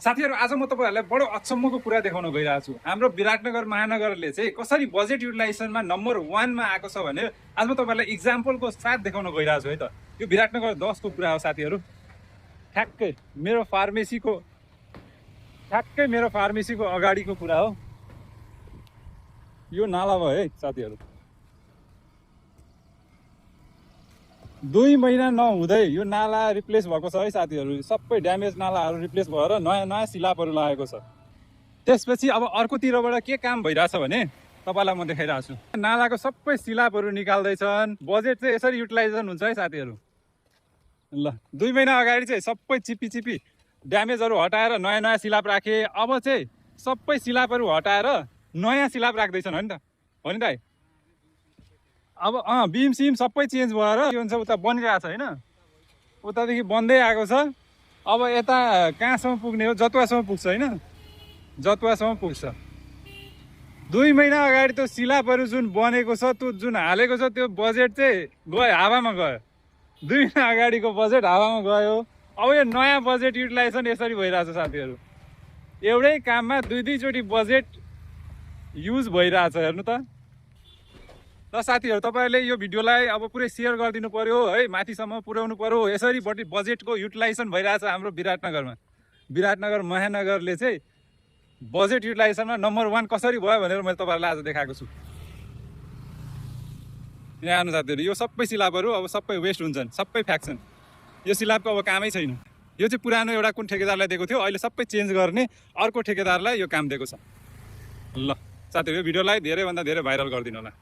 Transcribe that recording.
साथीहरु आज म तपाईहरुलाई बडो अचम्मको कुरा देखाउन गइरहेको छु। हाम्रो विराटनगर महानगरले चाहिँ कसरी बजेट युटिलाइजेसनमा नम्बर 1 मा आएको छ भने आज म तपाईहरुलाई एक्जाम्पलको साथ देखाउन गइरहेको छु है त। यो विराटनगर 10 को कुरा हो साथीहरु। ठ्याक्कै मेरो फार्मेसीको अगाडिको कुरा हो। यो नाला भयो है साथीहरु। 2 महिना नहुँदै यो नाला रिप्लेस भएको छ है साथीहरु। सबै ड्यामेज नालाहरु रिप्लेस भएर नयाँ स्ल्याबहरु लागेको छ। त्यसपछि अब अर्कोतिरबाट के काम भइराछ भने तपाईलाई म देखाइराछु छु। नालाको सबै स्ल्याबहरु निकाल्दै छन्। बजेट चाहिँ यसरी युटिलाइजेसन हुन्छ है साथीहरु। ल 2 महिना अगाडि चाहिँ सबै चिपी ड्यामेजहरु हटाएर नयाँ स्ल्याब राखे। अब चाहिँ सबै स्ल्याबहरु हटाएर नयाँ स्ल्याब राख्दै छन् हो नि त। हो नि त। अब बीम सिम सबै चेन्ज भएर के भन्छ उता बनिरहेको छ हैन। उतादेखि बन्दै आएको छ। अब यता कहाँसम्म पुग्ने हो? जतुवासम्म पुग्छ हैन। जतुवासम्म पुग्छ। 2 महिना अगाडि त्यो स्ल्याबहरु जुन बनेको छ, त्यो जुन हालेको छ, त्यो बजेट चाहिँ गयो, हावामा गयो। 2 महिना अगाडिको बजेट हावामा गयो। अब यो नयाँ बजेट युटिलाइजेसन यसरी भइरहेछ साथीहरु। एउटै काममा दुई चोटी बजेट युज भइरहेछ हेर्नु त। ल साथीहरु, तपाईहरुले यो भिडियोलाई अब पुरै शेयर गरिदिनु पर्यो है, माथिसम्म पुर्याउनु पर्यो। यसरी बजेटको युटिलाइजेसन भइरहेछ हाम्रो विराटनगरमा। विराटनगर महानगरले चाहिँ बजेट युटिलाइजेसनमा नम्बर 1 कसरी भयो भनेर मैले तपाईहरुलाई आज देखाएको छु। यहाँ हेर्नु साथीहरु, यो सबै स्ल्याबहरु अब सबै वेस्ट हुन्छन्, सबै फ्याक्छन्। यो स्ल्याबको अब कामै छैन। यो चाहिँ पुरानो एउटा कुन ठेकेदारलाई दिएको थियो, अहिले सबै चेन्ज गर्ने अर्को ठेकेदारलाई यो काम दिएको छ। ल साथीहरु, यो भिडियोलाई धेरै भन्दा धेरै भाइरल गरिदिनु होला।